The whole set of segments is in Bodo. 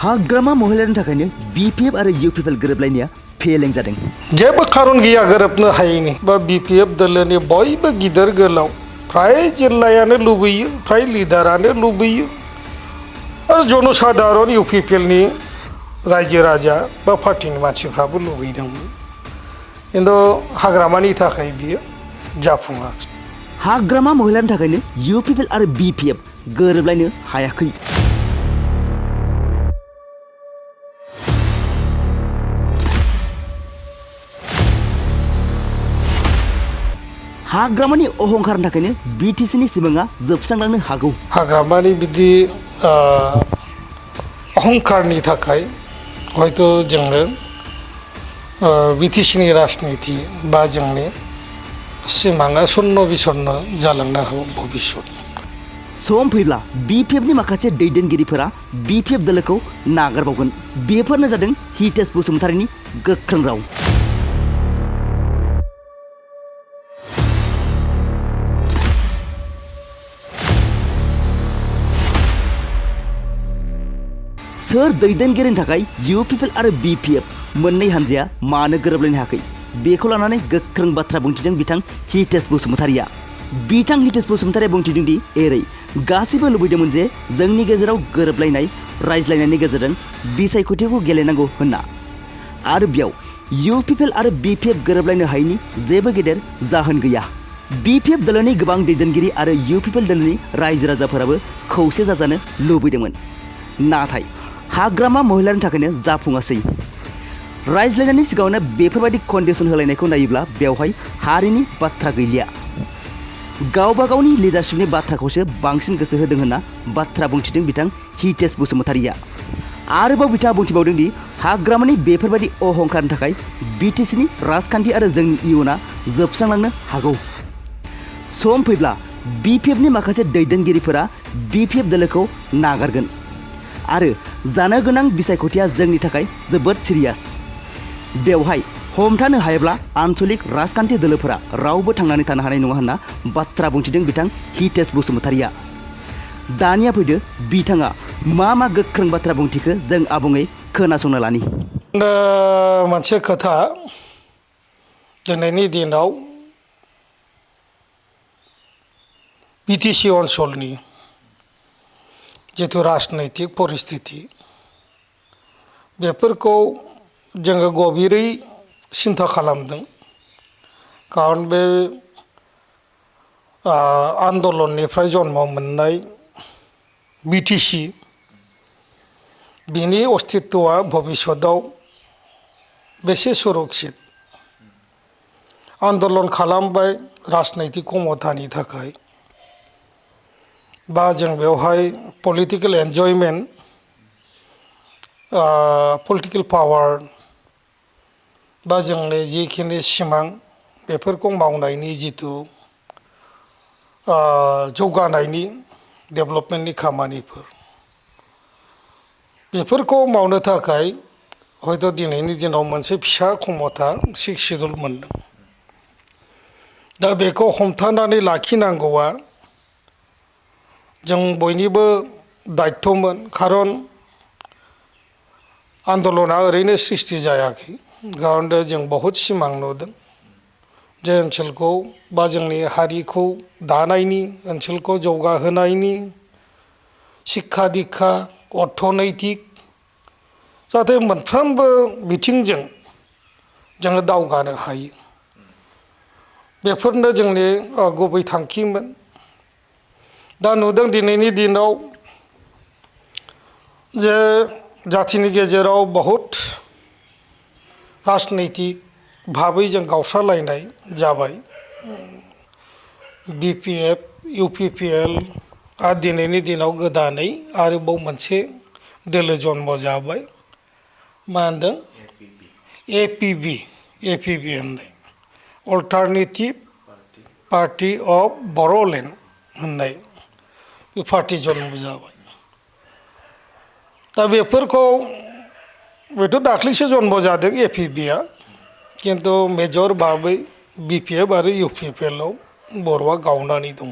हाग्रामा महिलानि थाखायनो बिपिएफ आरो इउपिपिएल गोरोबलायनाया फेलें जादों। जेबो खारन गैया गोरोबनो हायैनि बा बिपिएफ दोलोनि बयबो गिदिर गोलाव फ्राय जिल्लायानो लुबैयो, फ्राय लिडारानो लुबैयो आरो जनसाधारन इउपिपिएलनि रायजो राजा बा पार्टिनि मानसिफ्राबो लुबैदोंमोन, खिन्थु हाग्रामानि थाखाय बियो जाफुङा। हाग्रामा महिलानि थाखायनो इउपिपिएल आरो बिपिएफ गोरोबलायनो हायाखै। हाग्रामानि अहंखारनि थाखायनो बिटिसिनि सिमाङा जोबस्रांलांनो हागौ। हाग्रामानि बिदि अहंखारनि थाखाय हयथ' जोंनो बिटिसिनि राजनिति बा जोंनि सिमाङा सन्न बिसन्न जालांनो हागौ भबिष्यत। सम फैब्ला बिपिएफनि माखासे दैदेनगिरिफोरा बिपिएफ दोलोखौ नागारबावगोन। बेफोरनो जादों हितेश बसुमतारीनि गोख्रों राव। सोर दैदेनगिरिनि थाखाय इउपिपिएल आरो बिपिएफ मोननै हान्जाया मानो गोरोबलायनो हायाखै बेखौ लानानै गोख्रों बाथ्रा बुंथिदों बिथां हितेश बसुमतारीया। बिथां हितेश बसुमतारीया बुंथिदों दि एरै गासैबो लुबैदोंमोन जे जोंनि गेजेराव गोरोबलायनाय रायज्लायनायनि गेजेरजों बिसायख'थिखौ गेलेनांगौ होनना, आरो बेयाव इउपिपिएल आरो बिपिएफ गोरोबलायनो हायैनि जेबो गेदेर जाहोन गैया। बिपिएफ दोलोनि गोबां दैदेनगिरि आरो इउपिपिएल दोलोनि रायजो राजाफोराबो खौसे जाजानो लुबैदोंमोन, नाथाय हाग्रामा महिलानि थाखायनो जाफुङासै। रायज्लायनायनि सिगाङावनो बेफोरबायदि कन्डिसन होलायनायखौ नायोब्ला बेवहाय हारिनि बाथ्रा गैलिया, गावबा गावनि लिडारशिपनि बाथ्राखौसो बांसिन गोसो होदों होनना बाथ्रा बुंथिदों बिथां हितेश बसुमतारीया। आरोबाव बिथाङा बुंथिबावदों दि हाग्रामानि बेफोरबायदि अहंखारनि थाखाय बिटिसिनि राजखान्थि आरो जोंनि इयुना जोबस्रांलांनो हागौ। सम फैब्ला बिपिएफनि माखासे दैदेनगिरिफोरा बिपिएफ दोलोखौ नागारगोन आरो जानो गोनां बिसायख'थिया जोंनि थाखाय जोबोद सिरियास। बेवहाय हमथानो हायाब्ला आन्चलिक राजखान्थि दोलोफोरा रावबो थांनानै थानो हानाय नङा होनना बाथ्रा बुंथिदों बिथां हितेश बसुमतारीया। दानिया फैदो बिथाङा मा गोख्रों बाथ्रा बुंथिखो जों आबुङै खोनासंना लानि। मोनसे खोथा, दिनैनि दिनाव बिटिसि ओनसोलनि जिथु राजनैतिक परिस्थिति बेफोरखौ जोङो गभीरै सिन्था खालामदों, खारन बे आन्दलननिफ्राय जन्म मोननाय बिटिसि बिनि अस्तित्वआ भबिष्यतआव बेसे सुरक्षित। आन्दलन खालामबाय राजनैतिक क्षमतानि थाखाय, बा जों बेवहाय पलिटिकेल एन्जयमेन्ट, पलिटिकेल पावार बा जोंनि जिखिनि सिमां बेफोरखौ मावनायनि जिथु जौगानायनि डेभेलपमेन्टनि खामानिफोर बेफोरखौ मावनो थाखाय हयथ' दिनैनि दिनाव मोनसे फिसा क्षमता सिक्स सिडुल मोनदों। दा बेखौ हमथानानै लाखिनांगौआ जों बयनिबो दायित्वमोन, खारन आन्दलना ओरैनो सृष्टि जायाखै, खारन जों बहुद सिमां नुदों जे ओनसोलखौ बा जोंनि हारिखौ दानायनि, ओनसोलखौ जौगाहोनायनि, शिक्षा दीक्षा अर्थनैतिक जाहाथे मोनफ्रोमबो बिथिंजों जोङो दावगानो हायो, बेफोरनो जोंनि गुबै थांखिमोन। दा नुदों दिनैनि दिनाव जे जाथिनि गेजेराव बहुद राजनैतिक भाबै जों गावस्रालायनाय जाबाय। बिपिएफ इउपिपिएल आरो दिनैनि दिनाव गोदानै आरोबाव मोनसे दोलो जन्म जाबाय, मा होनदों एपिबि होननाय, अल्टारनेटिभ पार्टि अफ बर'लेण्ड होननाय बे पार्टि जन्म जाबाय। दा बेफोरखौ बेथ' दाख्लैसो जन्म जादों एपिबिआ, खिन्थु मेजर भाबै बिपिएफ आरो इउपिपिएलआव बर'आ गावनानै दं।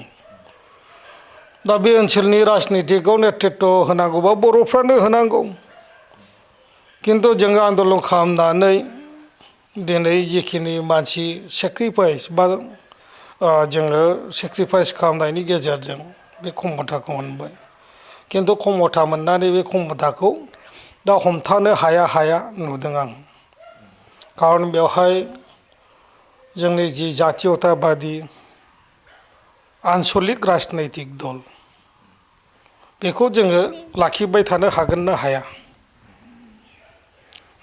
दा बे ओनसोलनि राजनितिखौ नेतृत्व होनांगौबा बर'फ्रानो होनांगौ, खिन्थु जोङो आन्दलन खालामनानै दिनै जिखिनि मानसि सेक्रिफाइस बा जोङो सेक्रिफाइस खालामनायनि गेजेरजों बे खमथाखौ मोनबाय खिन्थु खमथा मोननानै बे खमथाखौ दा हमथानो हाया नुदों आं खारन बेवहाय जोंनि जि जातीयताबादि आन्सलिक राजनैतिक दल बेखौ जोङो लाखिबाय थानो हागोन ना हाया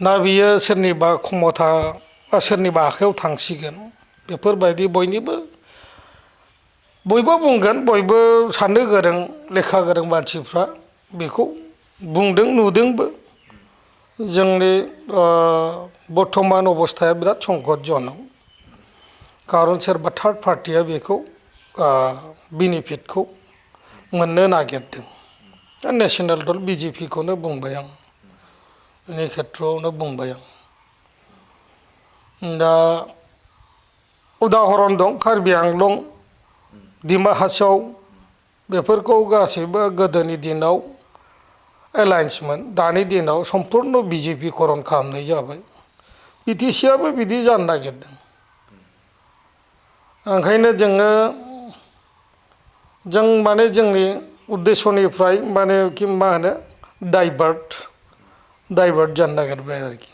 ना बियो सोरनिबा खमथा बा सोरनिबा आखायाव थांसिगोन बेफोरबायदि बयबो बुंगोन बयबो साननो गोरों लेखा गोरों मानसिफ्रा बेखौ बुंदों नुदोंबो जोंनि बर्थमान अबस्थाया बिराद संकटजनक खारन सोरबा थार्ड पार्टिया बेखौ बेनिफिटखौ मोननो नागिरदों नेशनेल दल बिजेपिखौनो बुंबाय आं बेनि खेथ्रआवनो बुंबाय आं दा उदाहरन दं कार्बि आंलं डिमा हासाव बेफोरखौ गासैबो गोदोनि दिनाव एलायन्समोन दानि दिनाव सम्पुर्ण बिजेपि करन खालामनाय जाबाय बिटिसिआबो बिदि जानो नागिरदों ओंखायनो जों माने जोंनि उद्देश्यनिफ्राय माने मा होनो डाइभार्ट जानो नागिरबाय आरोखि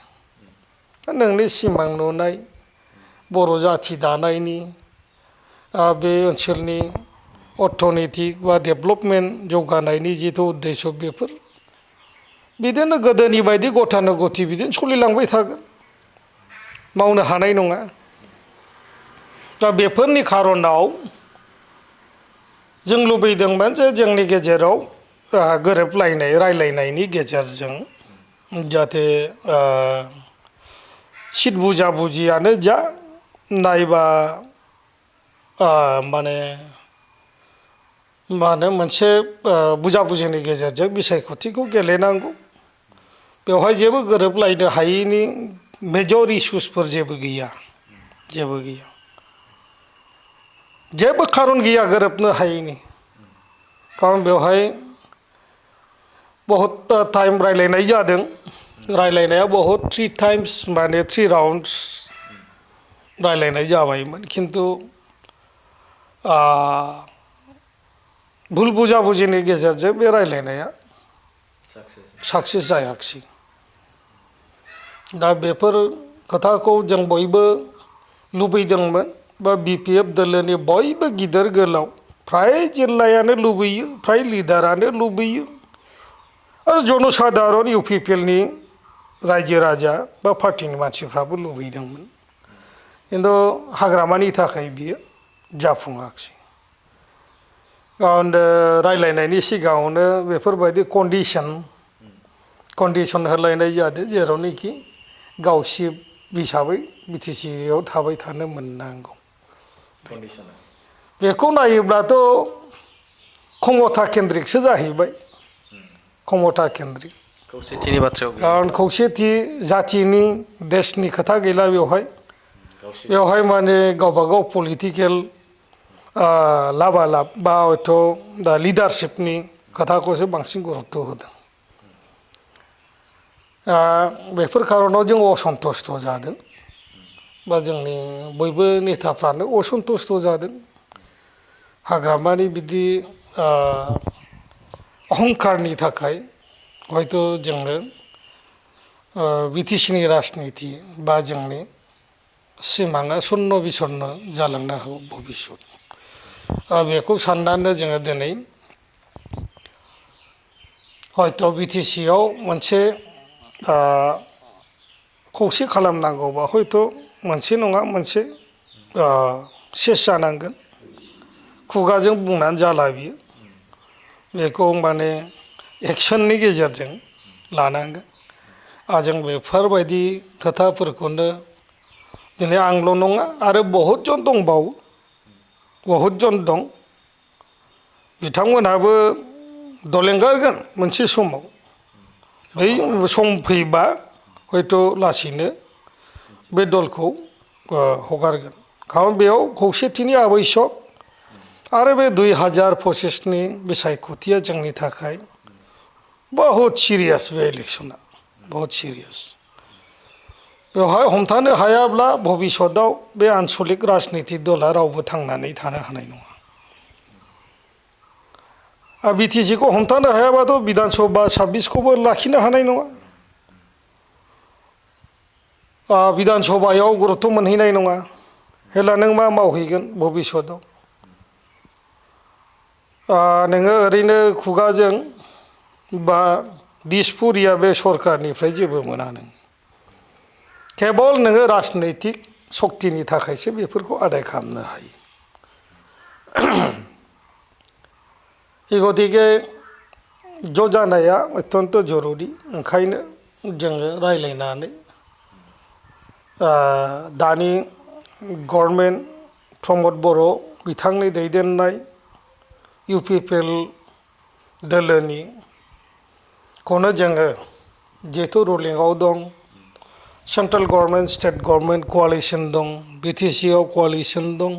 नोंनि सिमां नुनाय बर' जाथि दानायनि बे ओनसोलनि अर्थनैतिक बा डेभेलपमेन्ट जौगानायनि जिथु उद्देश्य बेफोर बिदिनो गोदोनि बायदि गतानुगति बिदिनो सोलिलांबाय थागोन मावनो हानाय नङा दा बेफोरनि खारनाव जों लुबैदोंमोन जे जोंनि गेजेराव गोरोबलायनाय रायलायनायनि गेजेरजों जाहाथे सिट बुजियानो जा नायबा माने मोनसे बुजिनि गेजेरजों बिसायख'थिखौ गेलेनांगौ बेवहाय जेबो गोरोबलायनो हायैनि मेजर इस्युसफोर जेबो गैया जेबो खारन गैया गोरोबनो हायैनि खारन बेवहाय बहुत टाइम रायलायनाय जादों रायलायनाया बहुत 3 टाइम्स माने 3 राउन्ड्स रायलायनाय जाबायमोन खिन्थु भुल बुजिनि गेजेरजों बे रायलायनाया साक्सेस जायाखिसै दा बेफोर खोथाखौ जों बयबो लुबैदोंमोन बा बिपिएफ दोलोनि बयबो गिदिर गोलाव फ्राय जिल्लायानो लुबैयो फ्राय लिडारानो लुबैयो आरो जनसाधारन इउपिपिएलनि रायजो राजा बा पार्टिनि मानसिफ्राबो लुबैदोंमोन खिन्थु हाग्रामानि थाखाय बियो जाफुङाखिसै रायलायनायनि सिगाङावनो बेफोरबायदि कन्डिसन होलायनाय जादों जेरावनोखि गावसिब हिसाबै बिटिसिआव थाबाय थानो मोननांगौ बेखौ नायोब्लाथ' खमथा केन्द्रिकसो जाहैबाय खमथा केन्द्रिक खौसेथिनि बाथ्रायाव खारन खौसेथि जाथिनि देशनि खोथा गैला बेवहाय माने गावबागाव पलिटिकेल लाबालाब बा हयथ' दा लिडारशिपनि खोथाखौसो बांसिन गुरुत्त होदों बेफोर खारनाव जों असन्तुष्ट जादों बा जोंनि बयबो नेताफ्रानो असन्तुष्ट जादों हाग्रामानि बिदि अहंकारनि थाखाय हयथ' जोङो बिटिसिनि राजनिति बा जोंनि सिमाङा सन्न बिसन्न जालांनो हागौ भबिष्यत बेखौ साननानै जोङो दिनै हयथ' बिटिसिआव मोनसे खौसे खालामनांगौबा हयथ' मोनसे नङा मोनसे सेस जानांगोन खुगाजों बुंनानै जाला बियो बेखौ माने एक्सननि गेजेरजों लानांगोन जों बेफोरबायदि खोथाफोरखौनो दिनै आंल' नङा आरो बहुद जन दंबावो बहुद जन दं बिथांमोनहाबो दल एंगारगोन मोनसे समाव बै सम फैबा हयथ' लासैनो बे दलखौ हगारगोन खारन बेयाव खौसेथिनि आबयसक आरो बे 2025नि बिसायख'थिया जोंनि थाखाय बहुद सिरियास बे इलेक्सना बहुत सिरियास बेवहाय हमथानो हायाब्ला भबिष्यताव बे आन्सलिक राजनिति दला रावबो थांनानै थानो हानाय नङा बिटिसिखौ हमथानो हायाबाथ' बिधान सभा 26खौबो लाखिनो हानाय नङा बिधान सभायाव गुरुत्व मोनहैनाय नङा हेला नों मा मावहैगोन भबिष्यताव नोङो ओरैनो खुगाजों बा दिसपुरिया बे सरकारनिफ्राय जेबो मोना नों केबल नोङो राजनैतिक सक्तिनि थाखायसो बेफोरखौ आदाय खालामनो हायो गतिके ज' जानाया अत्यन्त जरुरि ओंखायनो जोङो रायलायनानै दानि गभर्नमेन्ट प्रमद बर' बिथांनि दैदेननाय UPPL दोलोनि खौनो जोङो जिहेतु रुलिंआव दं सेन्ट्रेल गभर्नमेन्ट स्टेट गभर्नमेन्ट क'आलिसन दं बिटिसिआव क'आलिसन दं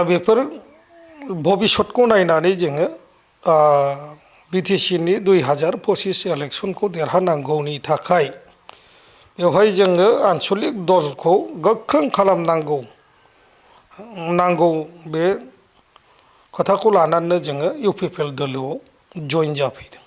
बेफोर भबिष्यतखौ नायनानै जोङो बिटिसिनि 2025 इलेक्सनखौ देरहानांगौनि थाखाय बेवहाय जोङो आन्सलिक दलखौ गोख्रों खालामनांगौ बे खोथाखौ लानानै जोङो UPPL दोलोआव जइन जाफैदों